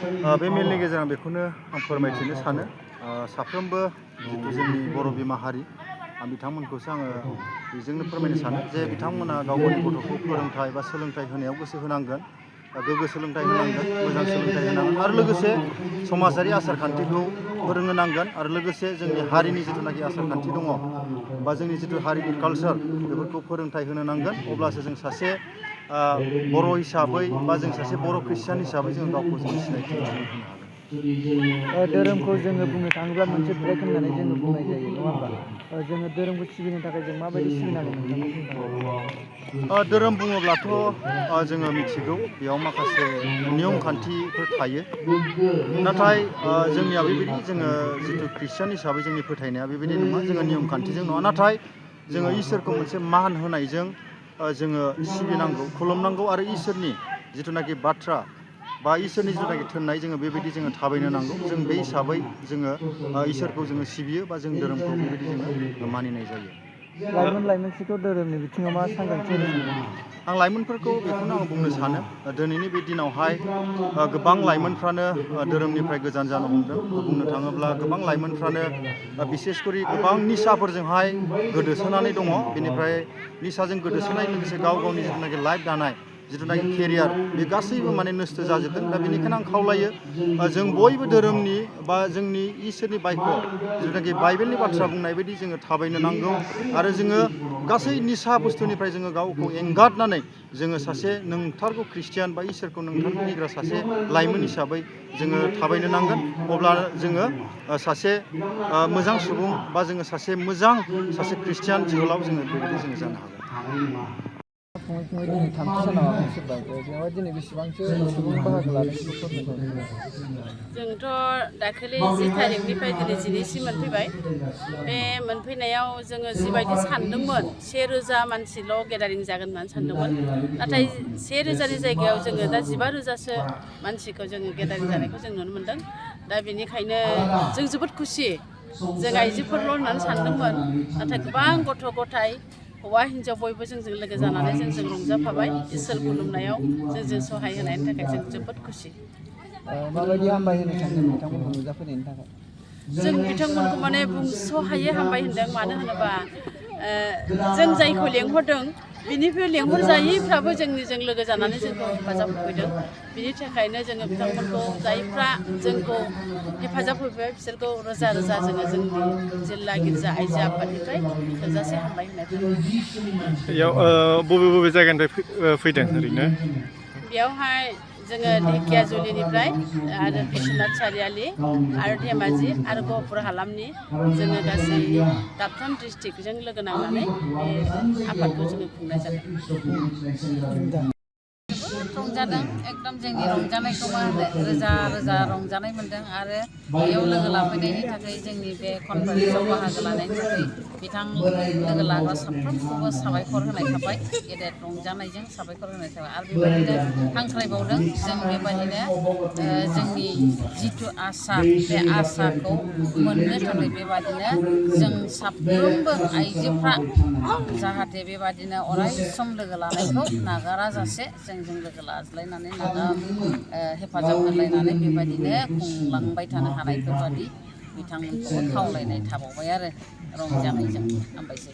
बे मेलनि गेजेराव बेखौनो आं फोरमायथिनो सानो साफ्रोमबो जितु जोंनि बर' बिमा हारि आं बिथांमोनखौसो आङो बेजोंनो फोरमायनो सानो जे बिथांमोना गाव गावनि गथ'खौ फोरोंथाइ बा सोलोंथाइ होनायाव गोसो होनांगोन गोग्गो सोलोंथाइ होनांगोन मोजां सोलोंथाइ होनांगोन आरो लोगोसे समाजारि आसार खान्थिखौ फोरोंनो नांगोन आरो लोगोसे जोंनि हारिनि जिथुनाखि आसार खान्थि दङ बा जोंनि जितु हारिनि कालचार बेफोरखौ फोरोंथाइ होनो नांगोन अब्लासो जों सासे बर' हिसाबै बा जों सासे बर' ख्रिस्टियान हिसाबै जों गावखौ जों सिनायथि होनो हागोन। धोरोमखौ जोङो बुंनो थाङोब्ला मोनसे ब्रेक होननानै जोङो बुंनाय जायो नङा होमबा जोङो धोरोमखौ सिबिनो थाखाय जों माबायदि सिबिनांगोन नोंथांखौ धोरोम बुङोब्लाथ' जोङो मिथिगौ बेयाव माखासे नियम खान्थिफोर थायो नाथाय जोंनिया बेबायदि जोङो जितु ख्रिस्टियान हिसाबै जोंनि फोथायनाया बेबायदि नङा जोङो नियम खान्थिजों नङा नाथाय जोङो इसोरखौ मोनसे मान होनायजों जोङो सिबिनांगौ खुलुमनांगौ आरो इसोरनि जिथुनाखि बाथ्रा बा इसोरनि जिथुनाखि थोननाय जोङो बेबायदि जोङो थाबायनो नांगौ जों बे हिसाबै जोङो इसोरखौ जोङो सिबियो बा जों धोरोमखौ बेबायदि जोङो मानिनाय जायो। लाइमोनफोरखौ धोरोमनि बिथिङाव मा सांग्रांथि होनो सानो? आं लाइमोनफोरखौ बेखौनो आं बुंनो सानो दिनैनि बे दिनावहाय गोबां लाइमोनफ्रानो धोरोमनिफ्राय गोजान जानो हमदों बुंनो थाङोब्ला गोबां लाइमोनफ्रानो बिसेसकरि गोबां निसाफोरजोंहाय गोदोसोनानै दङ बेनिफ्राय निसाजों गोदोसोनाय लोगोसे गाव गावनि जिथुनाखि लाइफ दानाय जिथुनाखि केरियार बे गासैबो माने नस्थ' जाजोबदों दा बेनिखायनो आं खावलायो जों बयबो धोरोमनि बा जोंनि इसोरनि बायख' जिथुनाखि बाइबेलनि बाथ्रा बुंनाय बायदि जोङो थाबायनो नांगौ आरो जोङो गासै निसा बुस्थुनिफ्राय जोङो गावखौ एंगारनानै जोङो सासे नंथारगौ ख्रिस्टियान बा इसोरखौ नंथारगौ गिग्रा सासे लाइमोन हिसाबै जोङो थाबायनो नांगोन अब्ला जोङो सासे मोजां सुबुं बा जोङो सासे मोजां सासे ख्रिस्टियान जोहोलाव जोङो बेबायदि जोङो जानो हागोन। दिनै थामथि सानाव आगान सुरबाय बेवहाय दिनै बेसेबांसो सुबुं बाहागो लादों बेखौ फोरमायनो जोंथ' दाखालि 10 थारिखनिफ्राय दिनै 12सिम मोनफैबाय बे मोनफैनायाव जोङो जिबायदि सानदोंमोन 1000 मानसिल' गेदारिं जागोन होननानै सानदोंमोन नाथाय 1000नि जायगायाव जोङो दा 15000सो मानसिखौ जोङो गेदारिं जानायखौ जों नुनो मोन्दों दा बेनिखायनो जों जोबोद खुसि जों आइजोफोरल' होननानै सानदोंमोन नाथाय गोबां गथ' गथाय हौवा हिन्जाव बयबो जोंजों लोगो जानानै जोंजों रंजाफाबाय इसोर खुलुमनायाव जोंजों सहाय होनायनि थाखाय जों जोबोद खुसि। माबायदि हामबाय होनो सानदों बिथांमोनखौ नुजाफैनायनि थाखाय? जों बिथांमोनखौ माने बुंस' हायै हामबाय होनदों मानो होनोबा जों जायखौ लेंहरदों बिनिफ्राय लेंहरजायैफ्राबो जोंनिजों लोगो जानानै जोंखौ हेफाजाब होफैदों बिनि थाखायनो जोङो बिथांमोनखौ जायफ्रा जोंखौ हेफाजाब होबाय बिसोरखौ रोजा रोजा जोङो जोंनि जिल्ला गिर्जा आइजो आफादनिफ्राय थोजासे हामबाय होननाय थाबाय। बेयाव बबे बबे जायगानिफ्राय फैदों ओरैनो? बेयावहाय जोङो ढेकियाजुलिनिफ्राय आरो बिश्वनाथ सारियालि आरो धेमाजि आरो गहपुर हालामनि जोङो गासै 13 डिस्ट्रिक्टजों लोगो नांनानै बे आफादखौ जोङो खुंनाय जादों। रंजादों एकदम जोंनि रंजानायखौ मा होनो रोजा रोजा रंजानाय मोन्दों आरो बेयाव लोगो लाफैनायनि थाखाय जोंनि बे कनफारेन्सआव बाहागो लानायनि थाखाय बिथां लोगो लाग्रा साफ्रोमखौबो साबायखर होनाय थाबाय गेदेर रंजानायजों साबायखर होनाय थाबाय आरो बेबायदिनो हांख्रायबावदों जों बेबायदिनो जोंनि जिथु आसा बे आसाखौ मोननो थाखाय बेबादिनो जों साफ्रोमबो आइजोफ्रा जाहाथे बेबादिनो अराय सम लोगो लानायखौ नागाराजासे जोंजों लोगो लाज्लायनानै हेफाजाब होलायनानै बेबायदिनो खुंलांबाय थानो हानायफोरबादि बिथांमोनखौबो खावलायनाय थाबावबाय आरो रंजानायजों हामबायसै।